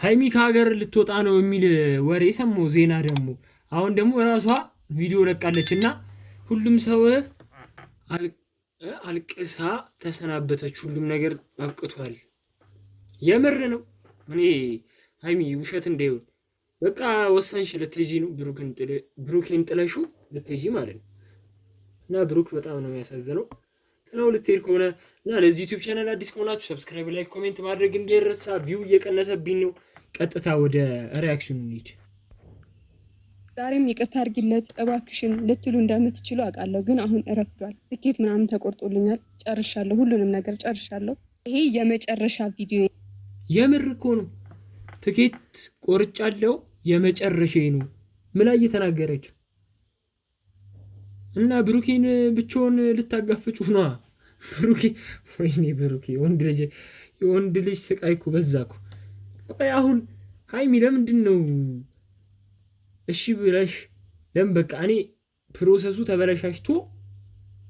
ሀይሚ ከሀገር ልትወጣ ነው የሚል ወሬ ሰማሁ። ዜና ደግሞ አሁን ደግሞ እራሷ ቪዲዮ ለቃለች እና ሁሉም ሰው አልቅሳ ተሰናበተች። ሁሉም ነገር አብቅቷል። የምር ነው። እኔ ሀይሚ ውሸት እንዳይሆን በቃ ወሰንሽ፣ ልትሄጂ ነው። ብሩኬን ጥለሹ ልትሄጂ ማለት ነው። እና ብሩክ በጣም ነው የሚያሳዝነው። ጥለው ልትሄድ ከሆነ እና ለዚህ YouTube channel አዲስ ከሆናችሁ subscribe፣ like፣ comment ማድረግ እንዳይረሳ። View እየቀነሰብኝ ነው። ቀጥታ ወደ reaction ኑ እንሂድ። ዛሬም ይቅርታ አድርጊለት እባክሽን ልትሉ እንደምትችሉ አውቃለሁ፣ ግን አሁን እረፍዷል። ትኬት ምናምን ተቆርጦልኛል። ጨርሻለሁ፣ ሁሉንም ነገር ጨርሻለሁ። ይሄ የመጨረሻ ቪዲዮ። የምር እኮ ነው። ትኬት ቆርጫለሁ፣ የመጨረሻ ነው ምላ እየተናገረች እና ብሩኬን ብቻውን ልታጋፍጩ ነዋ። ብሩኬ፣ ወይኔ ብሩኬ፣ ወንድ ልጅ የወንድ ልጅ ስቃይ እኮ በዛ እኮ። ቆይ አሁን ሀይሚ ለምንድን ነው እሺ ብለሽ ለምን በቃ እኔ process ኡ ተበለሻሽቶ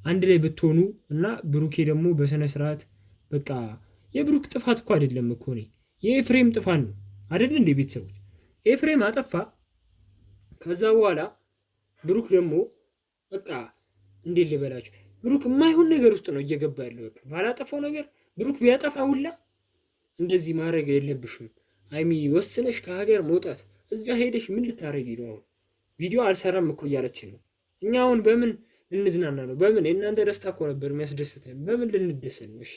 አንድ ላይ ብትሆኑ እና ብሩኬ ደግሞ በስነ ስርዓት በቃ የብሩክ ጥፋት እኮ አይደለም እኮ፣ እኔ የኤፍሬም ጥፋት ነው አይደል እንዴ ቤተሰቦች? ኤፍሬም አጠፋ። ከዛ በኋላ ብሩክ ደግሞ በቃ እንዴት ልበላችሁ፣ ብሩክ የማይሆን ነገር ውስጥ ነው እየገባ ያለው። በቃ ባላጠፋው ነገር ብሩክ ቢያጠፋ ሁላ እንደዚህ ማድረግ የለብሽም ሀይሚ፣ ወስነሽ ከሀገር መውጣት። እዚያ ሄደሽ ምን ልታረጊ ነው? አሁን ቪዲዮ አልሰራም እኮ እያለችን ነው። እኛ አሁን በምን ልንዝናና ነው? በምን? የእናንተ ደስታ እኮ ነበር የሚያስደስተን። በምን ልንደሰት ነው? እሺ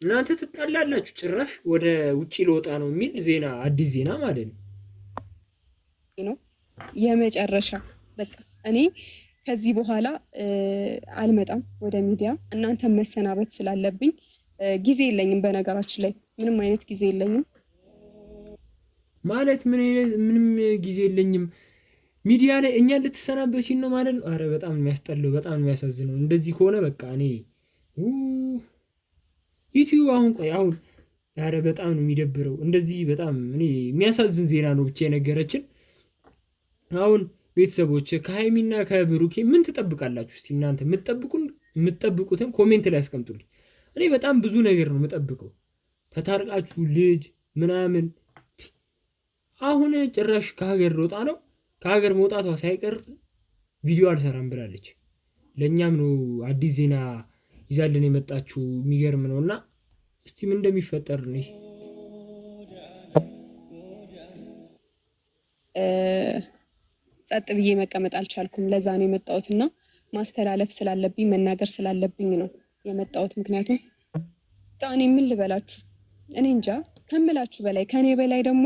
እናንተ ትጣላላችሁ፣ ጭራሽ ወደ ውጭ ልወጣ ነው የሚል ዜና፣ አዲስ ዜና ማለት ነው። ነው የመጨረሻ። በቃ እኔ ከዚህ በኋላ አልመጣም ወደ ሚዲያ። እናንተ መሰናበት ስላለብኝ ጊዜ የለኝም። በነገራችን ላይ ምንም አይነት ጊዜ የለኝም። ማለት ምን አይነት ምንም ጊዜ የለኝም ሚዲያ ላይ እኛን ልትሰናበቺን ነው ማለት ነው። አረ በጣም የሚያስጠላው፣ በጣም የሚያሳዝነው። እንደዚህ ከሆነ በቃ እኔ YouTube አሁን ቆይ አሁን አረ በጣም ነው የሚደብረው። እንደዚህ በጣም እኔ የሚያሳዝን ዜና ነው ብቻ የነገረችን። አሁን ቤተሰቦች ከሀይሚና ከብሩኬ ምን ትጠብቃላችሁ? እስቲ እናንተ የምትጠብቁትን comment ላይ አስቀምጡልኝ። እኔ በጣም ብዙ ነገር ነው የምጠብቀው። ተታርቃችሁ ልጅ ምናምን፣ አሁን ጭራሽ ከሀገር ልወጣ ነው። ከሀገር መውጣቷ ሳይቀር ቪዲዮ አልሰራም ብላለች። ለእኛም ነው አዲስ ዜና ይዛልን የመጣችው። የሚገርም ነው እና እስቲ ምን እንደሚፈጠር ነው። ጸጥ ብዬ መቀመጥ አልቻልኩም። ለዛ ነው የመጣሁት እና ማስተላለፍ ስላለብኝ መናገር ስላለብኝ ነው የመጣሁት። ምክንያቱም እኔ ምን ልበላችሁ፣ እኔ እንጃ ከምላችሁ በላይ ከእኔ በላይ ደግሞ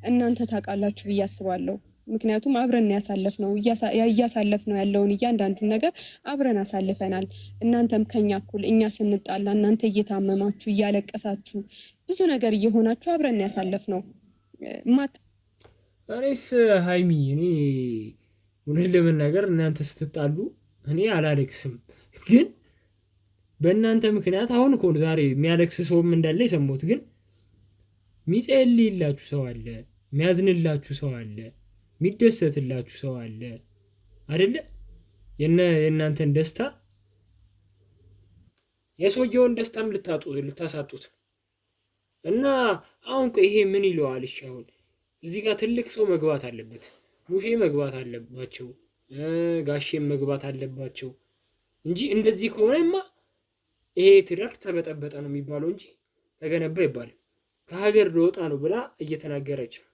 እናንተ ታውቃላችሁ ብዬ አስባለሁ። ምክንያቱም አብረን ያሳለፍነው እያሳለፍነው ያለውን እያንዳንዱን ነገር አብረን አሳልፈናል። እናንተም ከኛ እኩል እኛ ስንጣላ እናንተ እየታመማችሁ እያለቀሳችሁ ብዙ ነገር እየሆናችሁ አብረን ያሳለፍነው። እኔስ ሀይሚ እኔ እውነት ለመናገር እናንተ ስትጣሉ እኔ አላለቅስም፣ ግን በእናንተ ምክንያት አሁን እኮ ዛሬ የሚያለቅስ ሰውም እንዳለ የሰማሁት፣ ግን የሚጸልይላችሁ ሰው አለ፣ የሚያዝንላችሁ ሰው አለ፣ የሚደሰትላችሁ ሰው አለ አይደለ? የእናንተን ደስታ የሰውየውን ደስታም ልታሳጡት እና አሁን ይሄ ምን ይለዋል? እሺ አሁን እዚህ ጋር ትልቅ ሰው መግባት አለበት። ሙሼ መግባት አለባቸው፣ ጋሼም መግባት አለባቸው እንጂ እንደዚህ ከሆነማ ይሄ ትዳር ተበጠበጠ ነው የሚባለው እንጂ ተገነባ ይባላል። ከሀገር ልወጣ ነው ብላ እየተናገረች ነው።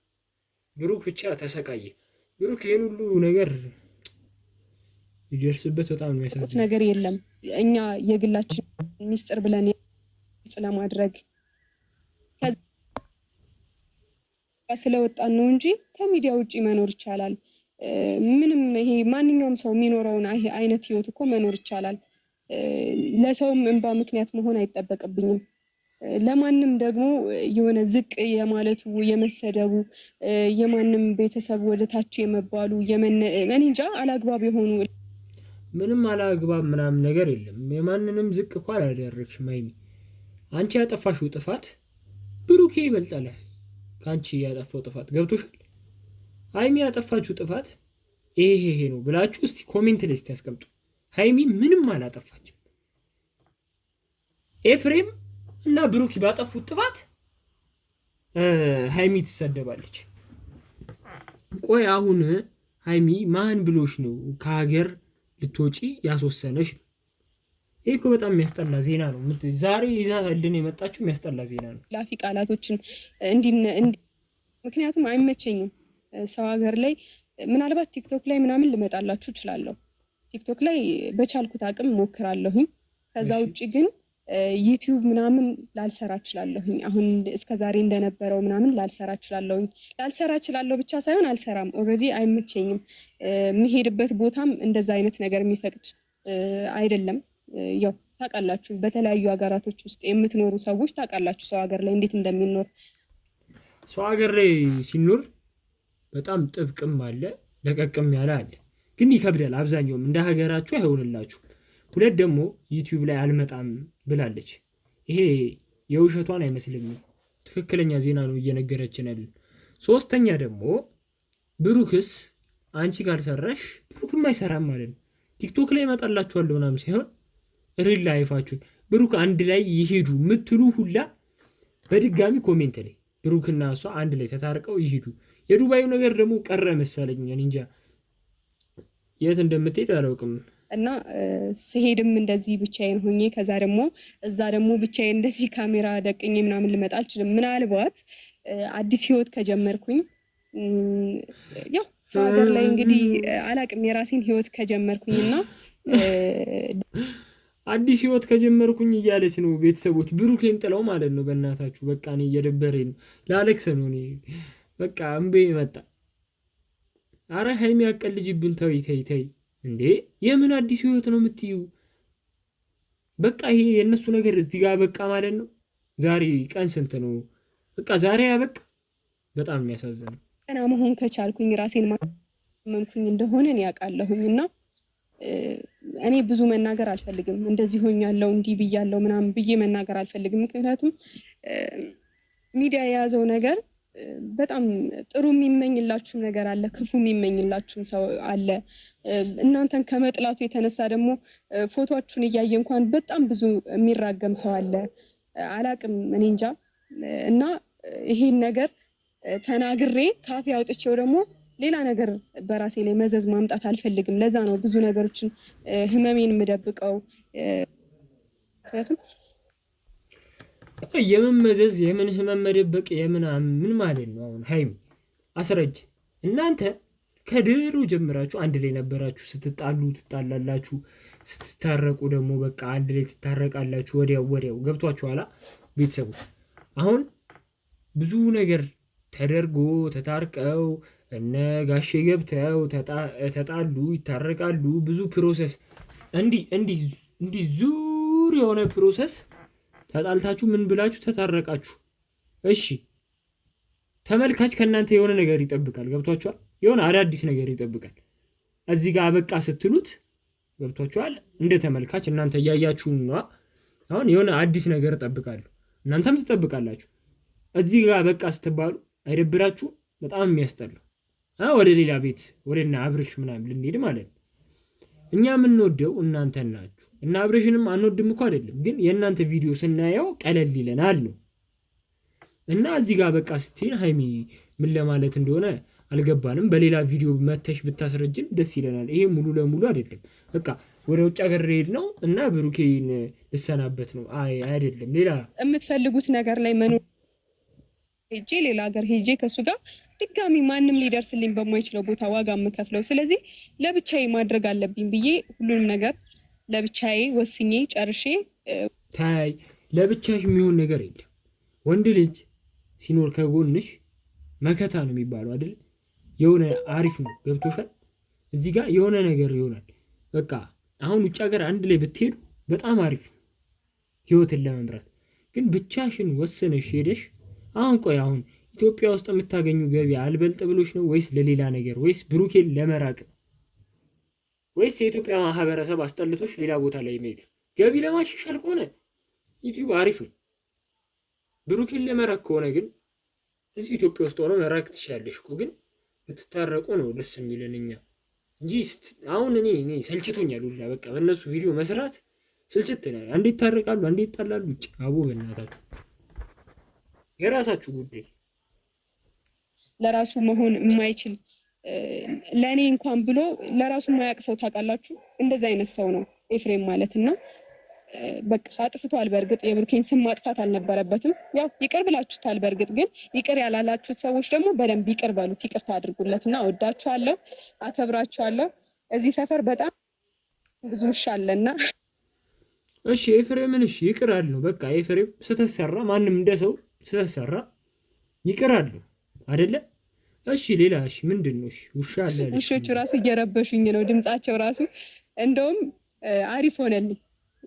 ብሩክ ብቻ ተሰቃየ። ብሩክ ይህን ሁሉ ነገር ሊደርስበት በጣም የሚያሳዝን ነገር የለም። እኛ የግላችን ሚስጥር ብለን ለማድረግ ስለወጣን ነው እንጂ ከሚዲያ ውጭ መኖር ይቻላል። ምንም ይሄ ማንኛውም ሰው የሚኖረውን አይነት ህይወት እኮ መኖር ይቻላል። ለሰውም እንባ ምክንያት መሆን አይጠበቅብኝም። ለማንም ደግሞ የሆነ ዝቅ የማለቱ የመሰደቡ የማንም ቤተሰብ ወደ ታች የመባሉ እኔ እንጃ አላግባብ የሆኑ ምንም አላግባብ ምናምን ነገር የለም። የማንንም ዝቅ እኮ አላደረግሽም ሀይሚ። አንቺ ያጠፋሽው ጥፋት ብሩኬ ይበልጣል ከአንቺ ያጠፋው ጥፋት፣ ገብቶሻል? ሀይሚ ያጠፋችው ጥፋት ይሄ ይሄ ነው ብላችሁ እስቲ comment ላይ እስቲ ያስቀምጡ። ሀይሚ ምንም አላጠፋችም። ኤፍሬም እና ብሩኪ ባጠፉት ጥፋት ሀይሚ ትሰደባለች። ቆይ አሁን ሀይሚ ማን ብሎሽ ነው ከሀገር ልትወጪ ያስወሰነሽ? ይህ እኮ በጣም የሚያስጠላ ዜና ነው። ዛሬ ይዛልን የመጣችው የሚያስጠላ ዜና ነው። ላፊ ቃላቶችን እንዲ ምክንያቱም አይመቸኝም። ሰው ሀገር ላይ ምናልባት ቲክቶክ ላይ ምናምን ልመጣላችሁ እችላለሁ። ቲክቶክ ላይ በቻልኩት አቅም ሞክራለሁኝ። ከዛ ውጭ ግን ዩቲዩብ ምናምን ላልሰራ እችላለሁኝ። አሁን እስከ ዛሬ እንደነበረው ምናምን ላልሰራ እችላለሁኝ። ላልሰራ እችላለሁ ብቻ ሳይሆን አልሰራም። Already አይመቸኝም። የምሄድበት ቦታም እንደዛ አይነት ነገር የሚፈቅድ አይደለም። ያው ታውቃላችሁ፣ በተለያዩ ሀገራቶች ውስጥ የምትኖሩ ሰዎች ታውቃላችሁ ሰው ሀገር ላይ እንዴት እንደሚኖር። ሰው ሀገር ላይ ሲኖር በጣም ጥብቅም አለ፣ ለቀቅም ያለ አለ። ግን ይከብዳል። አብዛኛውም እንደ ሀገራችሁ አይሆንላችሁም። ሁለት ደግሞ ዩቲዩብ ላይ አልመጣም ብላለች። ይሄ የውሸቷን አይመስለኝም፣ ትክክለኛ ዜና ነው እየነገረችን ያለን። ሶስተኛ ደግሞ ብሩክስ አንቺ ካልሰራሽ ብሩክም አይሰራም ማለት ነው። ቲክቶክ ላይ እመጣላችኋለሁ ምናምን ሳይሆን real life ኣችሁን ብሩክ አንድ ላይ ይሄዱ ምትሉ ሁላ በድጋሚ comment ላይ ብሩክና እሷ አንድ ላይ ተታርቀው ይሄዱ። የዱባዩ ነገር ደግሞ ቀረ መሰለኝ፣ እኔ እንጃ የት እንደምትሄድ አላውቅም። እና ስሄድም እንደዚህ ብቻዬን ሆኜ ከዛ ደግሞ እዛ ደግሞ ብቻዬን እንደዚህ ካሜራ ደቅኜ ምናምን ልመጣ አልችልም። ምናልባት አዲስ ህይወት ከጀመርኩኝ፣ ያው ሰው ሀገር ላይ እንግዲህ አላቅም፣ የራሴን ህይወት ከጀመርኩኝ እና አዲስ ህይወት ከጀመርኩኝ እያለች ነው። ቤተሰቦች ብሩኬን ጥለው ማለት ነው። በእናታችሁ በቃ እኔ እየደበረኝ ነው፣ ላለቅስ ነው እኔ በቃ እምቤ መጣ። አረ ሀይሚ ያቀልጅብን፣ ተይ ተይ ተይ። እንዴ የምን አዲስ ህይወት ነው የምትዩ? በቃ ይሄ የእነሱ ነገር እዚህ ጋር በቃ ማለት ነው። ዛሬ ቀን ስንት ነው? በቃ ዛሬ ያበቃ። በጣም የሚያሳዝነው ቀና መሆን ከቻልኩኝ፣ ራሴን ማመንኩኝ እንደሆነ እኔ ያውቃለሁኝ። እና እኔ ብዙ መናገር አልፈልግም። እንደዚህ ሆኛለሁ፣ እንዲህ ብያለሁ ምናምን ብዬ መናገር አልፈልግም። ምክንያቱም ሚዲያ የያዘው ነገር በጣም ጥሩ የሚመኝላችሁም ነገር አለ፣ ክፉ የሚመኝላችሁም ሰው አለ። እናንተን ከመጥላቱ የተነሳ ደግሞ ፎቶአችሁን እያየ እንኳን በጣም ብዙ የሚራገም ሰው አለ። አላቅም እኔ እንጃ። እና ይሄን ነገር ተናግሬ ካፌ አውጥቼው ደግሞ ሌላ ነገር በራሴ ላይ መዘዝ ማምጣት አልፈልግም። ለዛ ነው ብዙ ነገሮችን ህመሜን የምደብቀው። ምክንያቱም ቆይ የምን መዘዝ፣ የምን ህመም መደበቅ፣ የምን ምን ማለት ነው? አሁን ሀይሚ አስረጅ። እናንተ ከድሮ ጀምራችሁ አንድ ላይ ነበራችሁ። ስትጣሉ ትጣላላችሁ፣ ስትታረቁ ደግሞ በቃ አንድ ላይ ትታረቃላችሁ። ወዲያው ወዲያው ገብቷችኋላ ቤተሰቡ። አሁን ብዙ ነገር ተደርጎ ተታርቀው እነ ጋሼ ገብተው ተጣሉ፣ ይታረቃሉ። ብዙ process እንዲህ እንዲህ እንዲህ ዙር የሆነ process ተጣልታችሁ ምን ብላችሁ ተታረቃችሁ። እሺ ተመልካች ከእናንተ የሆነ ነገር ይጠብቃል። ገብቷችኋል? የሆነ አዳዲስ ነገር ይጠብቃል። እዚህ ጋር አበቃ ስትሉት ገብቷችኋል? እንደ ተመልካች እናንተ እያያችሁ ነዋ። አሁን የሆነ አዲስ ነገር እጠብቃለሁ፣ እናንተም ትጠብቃላችሁ። እዚህ ጋር አበቃ ስትባሉ አይደብራችሁ? በጣም የሚያስጠላው ወደ ሌላ ቤት ወደ እነ አብርሽ ምናምን ልንሄድ ማለት ነው። እኛ የምንወደው እናንተን ናችሁ። እና አብርሽንም አንወድም እኮ አይደለም፣ ግን የእናንተ ቪዲዮ ስናየው ቀለል ይለናል ነው። እና እዚህ ጋር በቃ ስትይን ሀይሚ ምን ለማለት እንደሆነ አልገባንም። በሌላ ቪዲዮ መተሽ ብታስረጅን ደስ ይለናል። ይሄ ሙሉ ለሙሉ አይደለም። በቃ ወደ ውጭ ሀገር ልሄድ ነው እና ብሩኬን ልሰናበት ነው። አይ አይደለም፣ ሌላ የምትፈልጉት ነገር ላይ መኖር ሄጄ ሌላ ሀገር ሄጄ ከእሱ ጋር ድጋሚ ማንም ሊደርስልኝ በማይችለው ቦታ ዋጋ የምከፍለው። ስለዚህ ለብቻዬ ማድረግ አለብኝ ብዬ ሁሉንም ነገር ለብቻዬ ወስኜ ጨርሼ ታይ ለብቻሽ የሚሆን ነገር የለም። ወንድ ልጅ ሲኖር ከጎንሽ መከታ ነው የሚባለው አይደል? የሆነ አሪፍ ነው። ገብቶሻል? እዚህ ጋር የሆነ ነገር ይሆናል። በቃ አሁን ውጭ ሀገር አንድ ላይ ብትሄዱ በጣም አሪፍ ነው ህይወትን ለመምራት። ግን ብቻሽን ወስነሽ ሄደሽ አሁን ቆይ አሁን ኢትዮጵያ ውስጥ የምታገኙ ገቢ አልበልጥ ብሎሽ ነው ወይስ ለሌላ ነገር ወይስ ብሩኬን ለመራቅ ነው ወይስ የኢትዮጵያ ማህበረሰብ አስጠልቶሽ ሌላ ቦታ ላይ መሄድ? ገቢ ለማሻሻል ከሆነ ዩቲዩብ አሪፍ ነው። ብሩኬን ለመራቅ ከሆነ ግን እዚህ ኢትዮጵያ ውስጥ ሆኖ መራቅ ትችላለሽ እኮ፣ ግን ብትታረቁ ነው ደስ የሚለን እኛ እንጂ አሁን እኔ ሰልችቶኛል ሁላ በቃ በእነሱ ቪዲዮ መስራት ስልችት ይላል። አንዴ ይታረቃሉ፣ አንዴ ይጣላሉ። አቦ በእናታችሁ የራሳችሁ ጉዳይ። ለራሱ መሆን የማይችል፣ ለእኔ እንኳን ብሎ ለራሱ የማያውቅ ሰው ታውቃላችሁ። እንደዚህ አይነት ሰው ነው ኤፍሬም ማለት። እና በቃ አጥፍቷል። በእርግጥ የብሩኬን ስም ማጥፋት አልነበረበትም። ያው ይቅር ብላችሁታል። በእርግጥ ግን ይቅር ያላላችሁት ሰዎች ደግሞ በደንብ ይቅር በሉት፣ ይቅርታ አድርጉለት። እና እወዳችኋለሁ፣ አከብራችኋለሁ። እዚህ ሰፈር በጣም ብዙ ውሻ አለና እሺ ኤፍሬምን እሺ ይቅር አልነው። በቃ ኤፍሬም ስህተት ሰራ፣ ማንም እንደ ሰው ስህተት ሰራ፣ ይቅር አልነው አይደለ? እሺ ሌላ እሺ ምንድን ነው? እሺ ውሻ አለ ያለች ውሾቹ ራሱ እየረበሹኝ ነው። ድምጻቸው ራሱ እንደውም አሪፍ ሆነልኝ።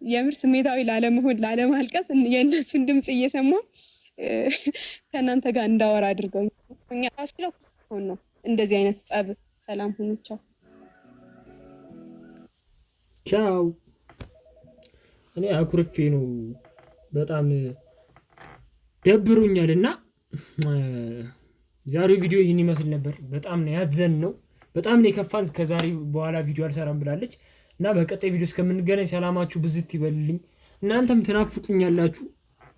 የምር ስሜታዊ ላለመሆን፣ ላለማልቀስ የእነሱን ድምፅ እየሰማ ከእናንተ ጋር እንዳወራ አድርገው እኛ ራሱ ሆን ነው እንደዚህ አይነት ጸብ። ሰላም ሁኑ። ቻው። ቻው። እኔ አኩርፌ ነው፣ በጣም ደብሮኛል። እና ዛሬው ቪዲዮ ይህን ይመስል ነበር። በጣም ነው ያዘን ነው፣ በጣም ነው የከፋን። ከዛሬ በኋላ ቪዲዮ አልሰራም ብላለች። እና በቀጣይ ቪዲዮ እስከምንገናኝ ሰላማችሁ ብዝት ይበልልኝ። እናንተም ትናፍቁኛላችሁ።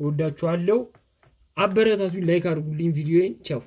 እወዳችኋለሁ። አበረታቱኝ፣ like አድርጉልኝ ቪዲዮዬን። ቻው።